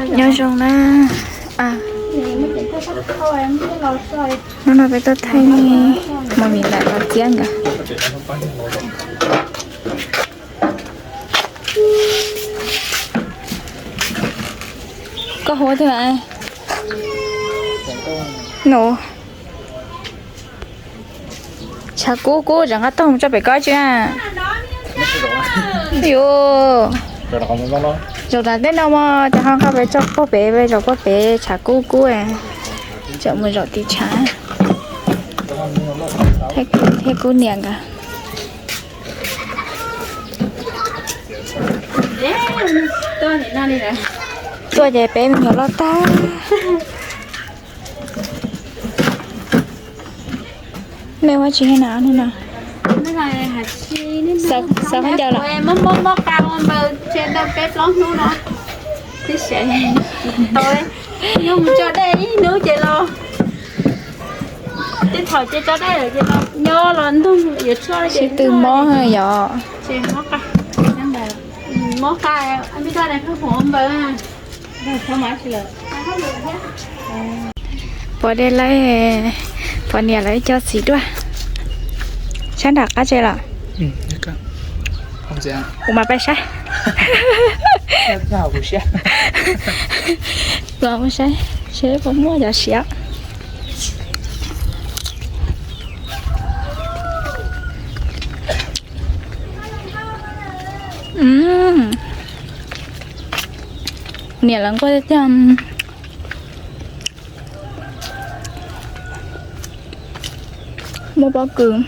Nyob zoo na. Hnub no peb tuaj thaij mos mis lam los txiab nkawd. Koj hu twg? Nus. Tshav kub kub, tseem nqa tog mus tso pem ko tsi na. Yuav zaum tas tej no mog, ces ho nqa pem tso puag pem, zaum puag pem tshav kub kub, tseem mus zaum tim tshav. Thiab kub niam nkawd. Tuaj ces peb me nyuam loj tag. Nej ua tsi na no? Xav khaub ncaws los? Muab muab qa ua npaws tse da peb plaub hnub no. Tib si tau, yog mus tso dej ib hnub ces los. Tej thaum ces tso dej lawm ces los nyob los ntug yuav tshuaj sib tw mob yom. Ces mob qa, mob qa, ib zaj ne koj hu ua npaws. Pov dej laib, pov niam lawv ib co txiv duaj. Sab nram qab tse los? Kuv mam pais saib. Kuv mam saib seb puas muaj cov siav. Niam lawv nquag tiag tiag. Muaj pob kws.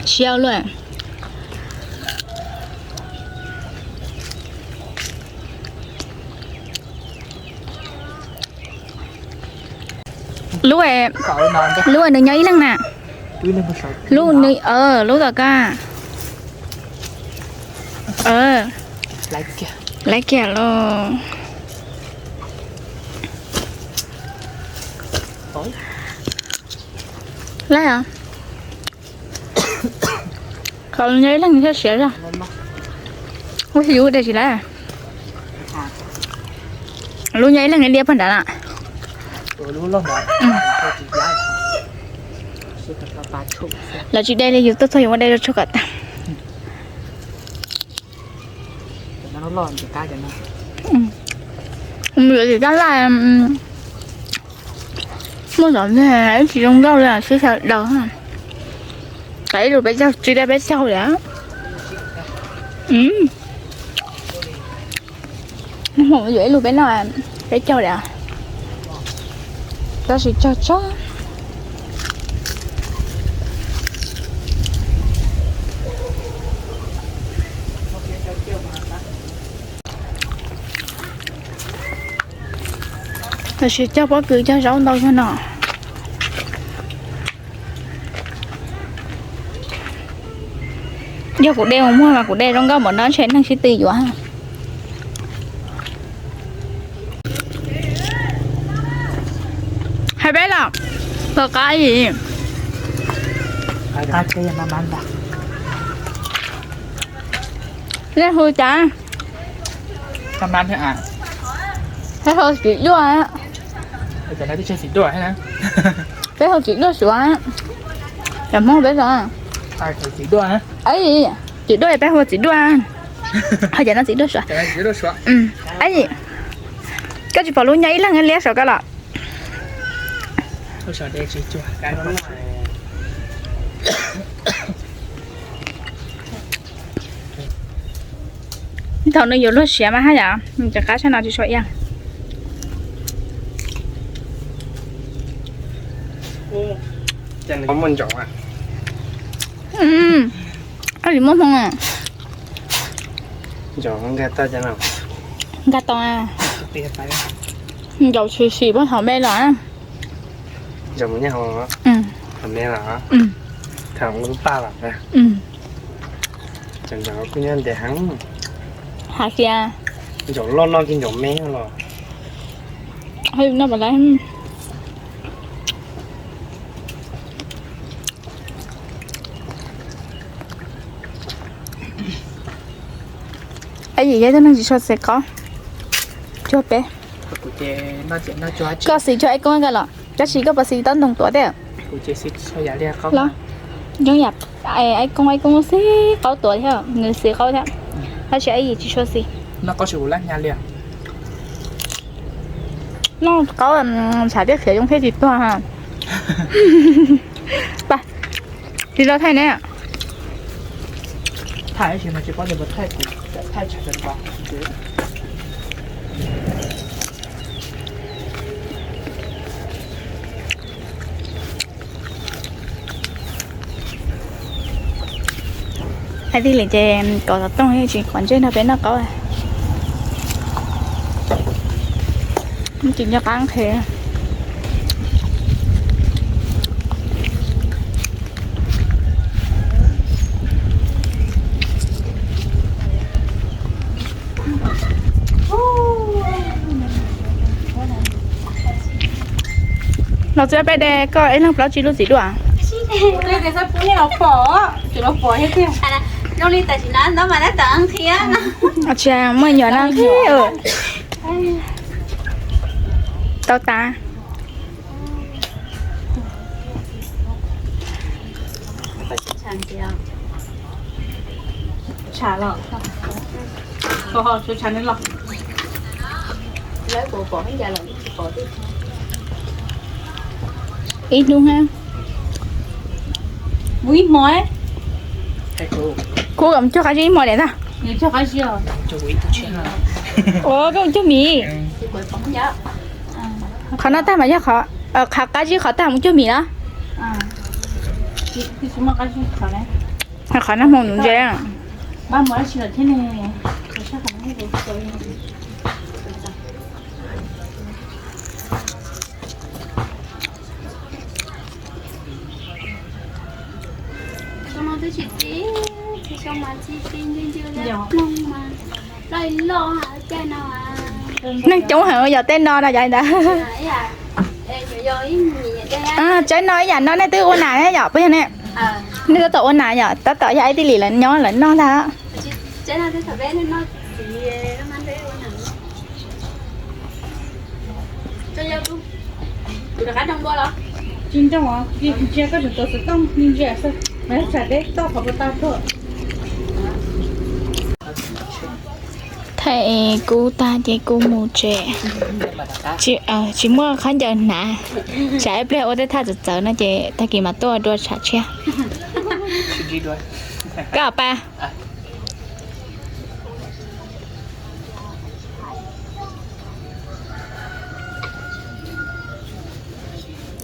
Siab luaj. Lub, lub nws nyob ib leeg na. Lub, lub tom ko. Laiv kiag los. Laiv os. Qhov lub nyob ib leeg thiaj siav zog. Ua xyov dej tsis laiv. Lub nyob ib leeg liab puag nrad lawm. Lawv tsis de li yus tuaj txog yus muab de rau tshuaj kom tag. Yuav tsis tab laj. Muaj zov ib tsis zoo nkauj li sib sawv daws. Ib lus peb caug tsis da peb caug li. Yuav ib lus peb noj peb caug li. Tab sis tsog tsog. Tab sis cog pob kws cog zaub ntau zog no. Yog kuv de mus muag mas kuv de zoo nkauj npaum no ntshe neeg sib tw yuav. Hais peb los, kom qab ib. Nej hu cas? Peb hu txiv duaj. Peb hu txiv duaj suav. Cov Hmoob peb, txiv duaj, peb hu txiv duaj. Ho cov no txiv duaj suav. Koj tsis pom lub nyob ib leeg liab saum ko los? Thaum nws yuav luag siav mas haj yam nws cov qab sab no tsis tshua iab. Muaj ntsaum, muaj hmoo. Nkag tau, ntsaum tshwm sim puag thaum me los. Hais tias ntsaum loj noj kiag ntsaum me los. Noj pas lawm. Yim yog ib tug neeg tsis tshua xis qaub. Cuag peb. Koj xis cuag Ais Koob kawg los, tab sis koj puas xis taub ntoo tuav thiab? Los, zoo yam Ais Koob, Ais Koob xis qaub tuav thiab, nws xis qaub thiab, tab sis Yim tsis tshua xis. Noj qaub, ntshav tiaj khiav zoo thiab tsis tuag. Tsis tau thaij ne. Hais tias li ces kom xov tooj tsis qhov ntsej no peb noj qaub. Tsis nco qab nqhis. Los txog peb de koj ib leeg plaub tsib lub txiv duaj. Tsis muaj nyuam no nqhis. Tau tas. Ib hnub hab. Kuv kom mus cuag qab zib ib hmo diam ntag. Ua koj mus cuag mis. Qhov no tag mas yog qhov, qhov qab zib qhov tag mus cuag mis los? Qhov no hmoo nuv ntse. Neeg coob heev yog tej no no yog ntawd. Tsaib no ib yam no nej twb ua nas yom, puas yog ne? Nej tab tom ua nas yom, tab tom yog ib tij lim lawv nyob lawv noj ntag. Thaij kub tag ces kuv mus tsev. Tsis muaj khaub ncaws hnav, tsam ib pliag ua tej thaj txawv txawv no ces tag kis mam tuaj dua tshav tshiab. Koj pa.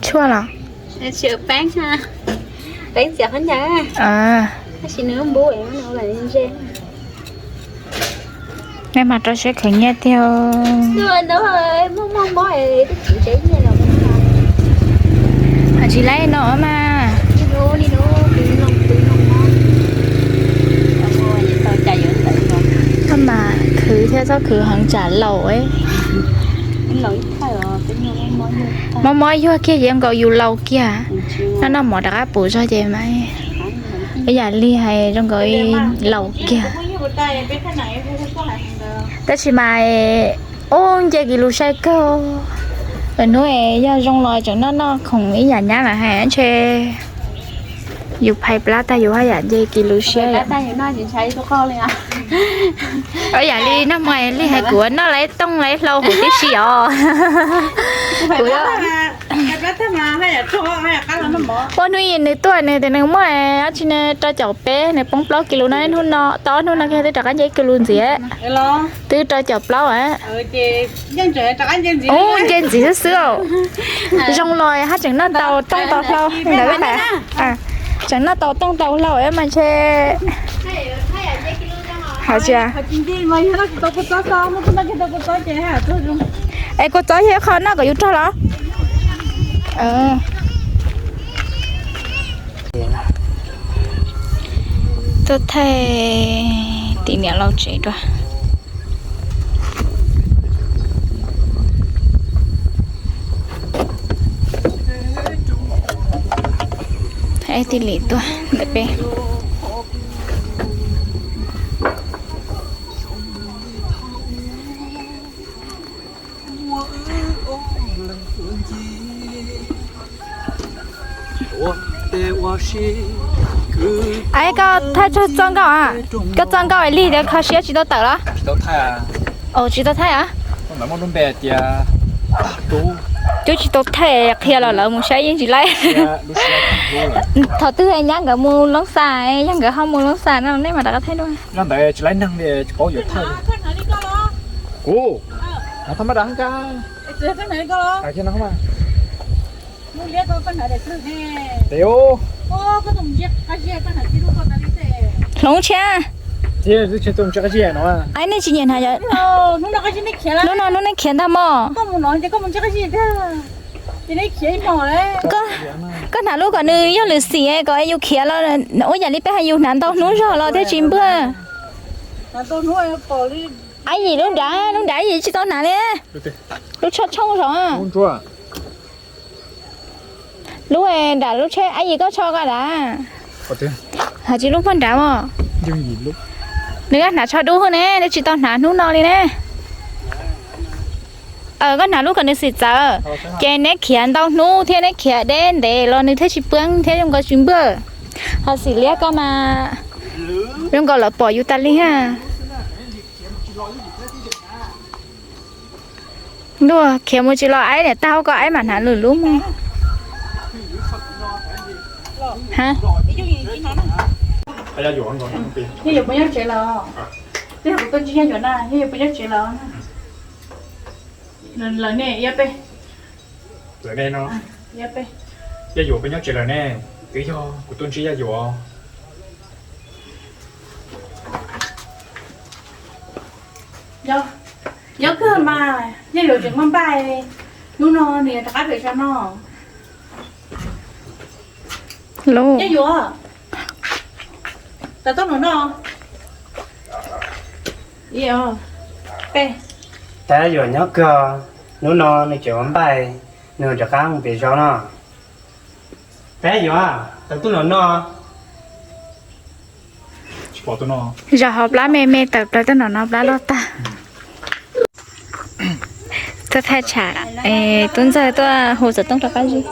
Tshuaj los? Nej mas rau siab khwv nyiaj tiag. Tsis laib no mas. Koj mas khwv thiab txhob khwv heev tsam laus. Mob mob yuag kiag ces nkaus yus laus kiag. Noj noj mov rov qab pum zog ces mas ib yam li hais zoo nkaus laus kiag. Tab sis mas ub nce kis lus sai kawg. Lwm hnub yog zoo los tseem noj noj khoom ib yam nyab lawm hais ntshe yus phais plab tag yus haj yam nce kis lus siab. Ib yam li noj mov li hais kuv noj lawv tooj lawv hlau huv tib si os. Kuv ua hnub ib nws tuaj nws tias nws muaj dab tsi ne rau caum peb, nws poob plaub kis lus no hnub no, tau ob hnub no kiag twb rov qab nce ib kis lus ntxiv. Twb rau caum plaub. Ub, nce ntxiv xwb xwb. Zoo los haj tseem noj tau tooj tau hlau ntawd. Tseem noj tau tooj tau hlau mas ntshe hais tias es kua txob yog ib qho noj kom yus rog los? Tuaj thaij tim niam laus tsev dua. Thaij tij lim tuaj ntawm peb. Ai, koj thaij txoj nkauj a, koj txoj nkauj lig tias kho siab tsis tau tawm los? Tsis tau thaij a. Cub tsis tau thaij, qhia los lawv mus saib yeej tsis laib. Thaum twg nyab nkawd mus Loob Xas, yog nkawd ho mus Loob Xas no nej mam rov qab thaij dua. Nyob ntawd tsis laib neeg li tsis paub yuav thaij. Kuv, thaj mab dam nka. Hloov tshiab. Ai, nej tsis nyiam hnav, hnub no hnub nej khiav ntag mog. Koj hnav lub kom nws yog lwm xim kom yus khiav los ua yam li peb hais yus hnav ntau hnub zog los thiaj tsis npwg. Ab yim lub nrad, lub nrad yim tsis tau hnav li. Lub tsho tshooj zog. Lub nram lub tsheb, ab yim koj tsho koj dav. Hos tsis lub phoj nrad mog. Nws hnav tsho dub ne, nws tsis tau hnav hnub no li ne. Koj hnav lub kom nws xim txawv, ces neb khiav ntau hnub thiab neb khiav deb ntev los nws thiaj tsis pwb thiab zoo nkaus tsis npwg. Ho xim liab koj mas zoo nkaus lawv pom yus tas li ha. Ntuj, khiav mus tsis los, aib niam tag hauv ko, aib mam hnav lwm lub mus. Lawv ne, Yaj Yuam peb nyob tsev lawm ne, twb yog kuv tuaj ntsib Yaj Yuam. Yog kawg mas, Yaj Yuam tseem npaj npaj, hnub no nws yuav rov qab pem zos no. Yaj Yuam, tawm tuaj mus no. Yaj Yuam nyob kawg, hnub no nws tseem ua npaj, nws rov qab mus pem zos no. Peb Yuam, tawm tuaj no no. Zos hauv plab me me tawm plaws tuaj no no plab loj tag. Tuaj thaij tsam tub ntxawg tuaj hu xov tooj rov qab zib.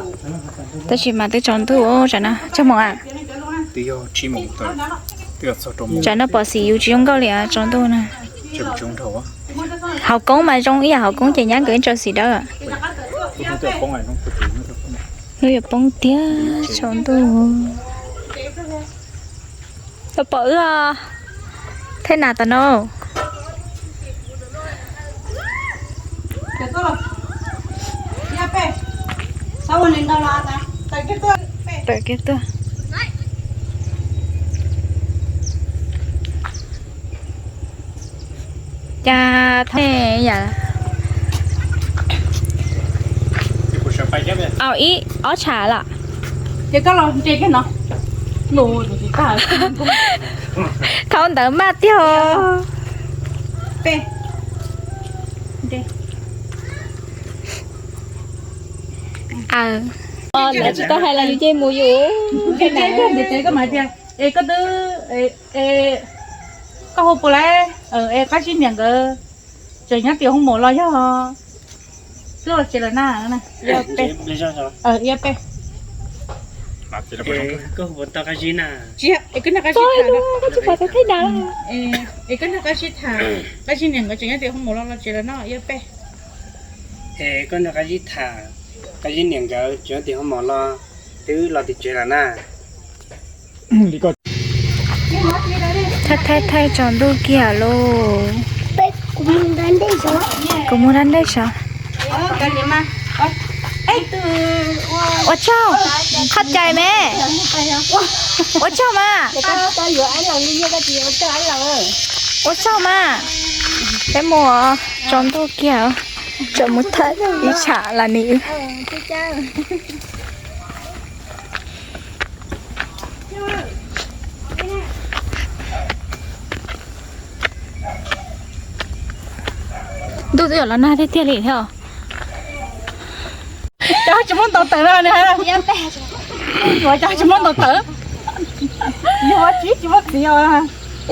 Tab sis mas twb tsaus ntuj tsam no, tsawg moos a? Tsam no pom xim yus tsis zoo nkauj li tsaus ntuj na. Hauv koob mas zoo ib yam hauv koob ces nyab nkawd ib tsaus xim dawb. Hnub yuav poob tiag tsaus ntuj. Pom wb thej nas tas no. Tawm kiag tuaj. Cas thov yam au ib ob tsha lawm. Thaum ntawd maj tiag. Lawv tsis tau hais los yus ces mus yus. Es koj twb, koj hu puas lawm, es Qab Zib niam nkawd tseem nyob tim hoob mom los yog twb los tsev lawm na? Ib ob peb. Koj hu puas tau Qab Zib na? Tsis, es koj nrog Qab Zib tham, es koj nrog Qab Zib tham, Qab Zib niam nkawd tseem nyob tim hoob mom los los tsev lawm no ib ob peb. Es koj nrog Qab Zib tham, Qab Zib niam nkawd tseem nyob tim hoob mom los twb los tim tsev lawm na? Thaij thaij thaij tsaus ntuj kiag lauj. Kuv mus da ntej sav. Ua tsaug, qhov cai me. Ua tsaug mas. Ua tsaug mas. Peb mus, tsaus ntuj kiag, tseem mus thaij ib tsam las ni. Ntuj twb yuav los nag tiag tiag li thiab. Cov tsis muaj ntaus tawm no, yuav cov tsis muaj ntaus tawm. Yuav tsis tsis muaj txiv os.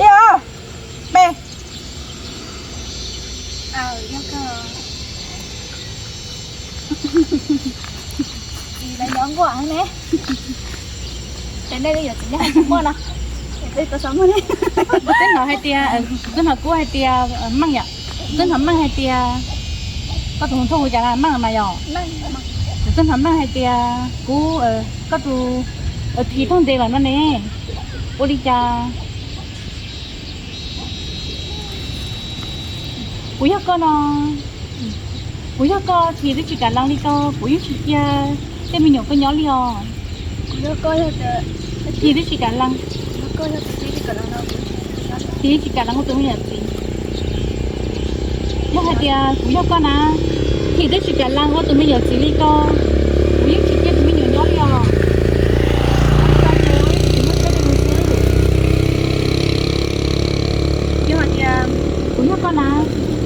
Ib ob peb. Nyob nkuaj ne. Ces nej li yuav txiv nyob hais muaj no. Twb hnov hais tias, twb hnov kuv hais tias Meej yom, twb hnov Meej hais tias koj tus hluas nraug hu cas Meej mas yom. Twb hnov Meej hais tias kuv, koj tus Thi raug ntes lawm no ne, ua li cas? Kuv yog koj no, kuv yog koj Thi twb tsis kam lees li ko, kuv yeej tsis cia tej me nyuam koj nyob li os. Kuv yog koj, Thi twb tsis kam lees, Thi tsis kam lees ua tus me nyuam txiv. Yog hais tias kuv yog koj na, Thi twb tsis kam lees ua tus me nyuam txiv li ko, kuv yeej tsis cia tus me nyuam nyob li os. Yog hais tias kuv yog koj na,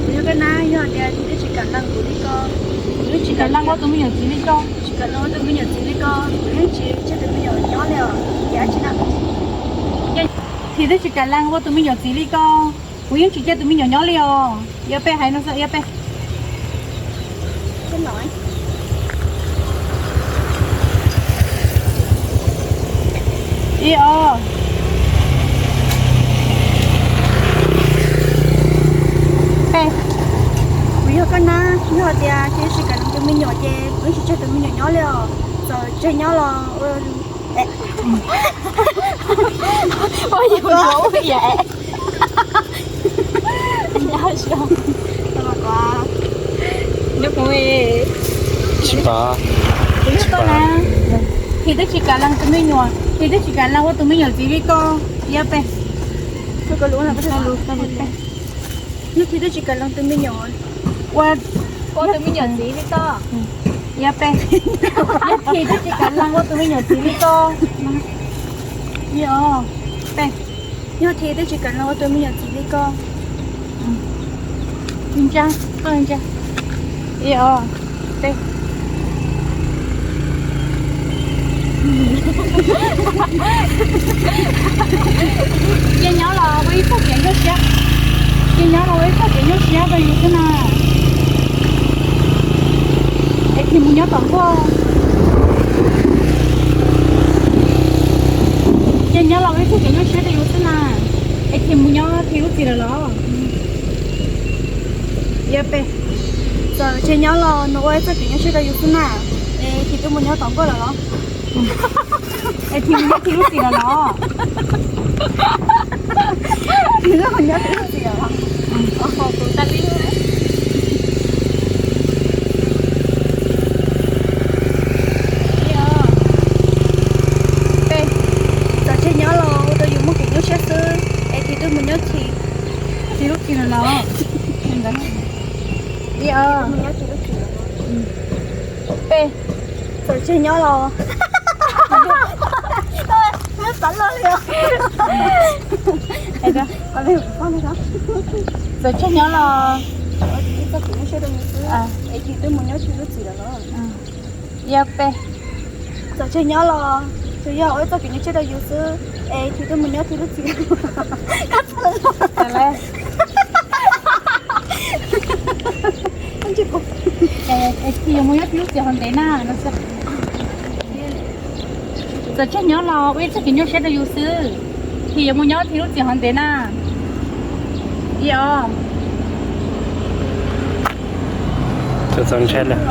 kuv yog koj na, yog hais tias Thi twb tsis kam lees kuv li ko, kuv yeej tsis kam lees ua tus me nyuam txiv li ko, tsis kam lees ua tus me nyuam txiv li ko, kuv yeej tsis cia tus me nyuam nyob li os. Ces dab tsi na? Thi twb tsis kam lees ua tus me nyuam txiv li ko, kuv yeej tsis cia tus me nyuam nyob li os. Yog peb hais no xwb, yog peb. Ib ob peb. Kuv yog koj na, yog hais tias Thi tsis kam lees tus me nyuam ces kuv yeej tsis cia tus me nyuam nyob li os. Txawm tseg nyob los ua, ua yus ua ib yam. Nyob kuv, tsis paub, tsis paub. Thi twb tsis kam lees tus me nyuam, Thi twb tsis kam lees ua tus me nyuam txiv li ko. Yog peb, yog Thi twb tsis kam lees tus me nyuam, ua tus me nyuam txiv li ko. Yog peb, yog Thi twb tsis kam lees ua tus me nyuam txiv li ko. Yog peb, yog Thi twb tsis kam lees ua tus me nyuam txiv li ko. Ntsa, ntsa. Ib ob peb. Ces nyob los ua ib txoj kev nyuaj siab, ces nyob los ua ib txoj kev nyuaj siab rau yus xwb na. Es Thi mus nyob tom nkuaj. Ces nyob los ua ib txoj kev nyuaj siab rau yus xwb na. Es Thi mus nyob Thi lub txim lawm los? Yog peb, txawm tseg nyob los nws ua ib txoj kev nyuaj siab rau yus xwb na. Es Thi twb mus nyob tom nkuaj lawm los? Es Thi mus nyob Thi lub txim lawm los? Nyob Thi lub txim lawm los? Qhov kuv tas li. Peb, txawm tseg nyob los ua rau yus muaj kev nyuaj siab xwb. Es Thi twb mus nyob Thi, Thi lub txim lawm los? Ib ob peb, txawm tseg nyob los, xav loj li os. Txawm tseg nyob los, es Thi twb mus nyob Thi lub txim lawm los? Yog peb, txawm tseg nyob los tsuas yog ua ib txoj kev nyuaj siab rau yus xwb, es Thi twb mus nyob Thi lub txim lawm. Thi yuav mus nyob Thi lub txim hov ntev na. Txawm tseg nyob los ua ib txoj kev nyuaj siab rau yus xwb, Thi yuav mus nyob Thi lub txim hov ntev na. Ib ob, txawm ntshai lawm.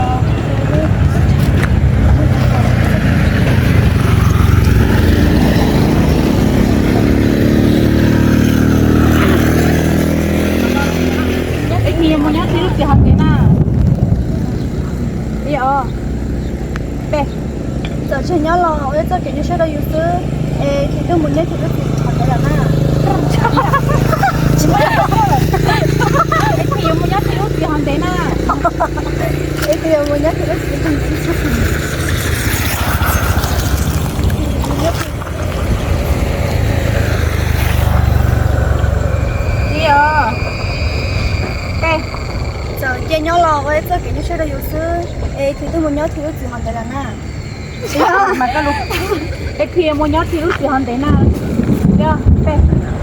Es Thi yuav mus nyob Thi lub txim hov ntev na. Ib ob peb, txawm tseg nyob los ua ib txoj kev nyuaj siab rau yus xwb, es Thi twb mus nyob Thi lub txim hov ntev lawm na. Es Thi yuav mus nyob Thi lub txim hov ntev na. Es Thi yuav mus nyob Thi lub txim hov ntev. Ib ob peb, txawm tseg nyob los ua ib txoj kev nyuaj siab rau yus xwb, es Thi twb mus nyob Thi lub txim hov ntev lawm na. Mas koj lub, es Thi yuav mus nyob Thi lub txim hov ntev na. Ib ob peb,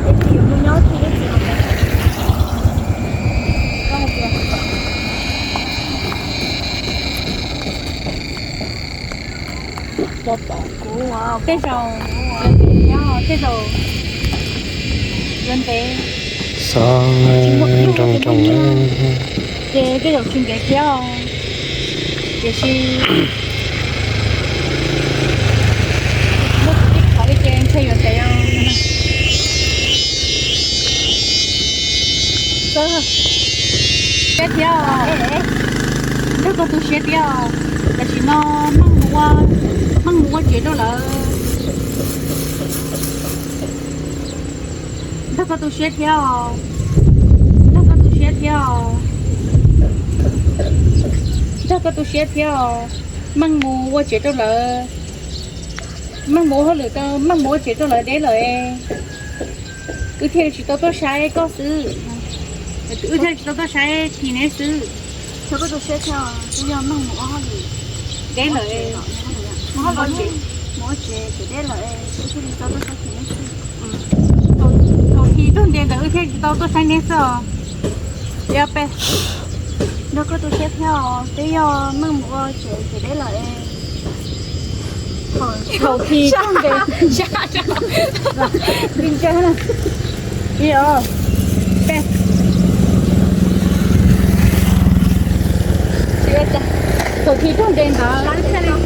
es Thi yuav mus nyob Thi lub txim hov ntev. Koj hais tias, Tej zaum, tej zaum yuav ntev, xov nroo nroo, ces tej zaum tsis ntev thiab, tiam sis muab kuv tib qhov li ces ntshe yuav ntev os. Siab thiab os, nrog koj tu siab thiab os. Tam sim no Meej mus ua, Meej mus ua tsev rau lawv. Nrog koj tu siab thiab os, nrog koj tu siab thiab os, nrog koj tu siab thiab os. Meej mus ua tsev rau lawv, Meej mus ua hauj lwm, Meej mus ua tsev rau lawv deb lawm. Wb thiaj li tsis tau tuaj saib koj xwb, wb thiaj li tsis tau tuaj saib Thim neb xwb. Nrog koj tu siab thiab os, twb yog Meej mus ua hauj lwm deb lawm, mus ua tsev, mus ua tsev ces deb lawm, wb thiaj li tsis tau tuaj saib Thim neb xwb. Thaum Thim tuag ntev ntawd wb thiaj li tsis tau tuaj saib neb xwb os. Yog peb, nrog koj tu siab thiab os, twb yog Meej mus ua tsev ces deb lawm. Thaum Thim tuag ntev, thaum Thim tuag ntev ntawd,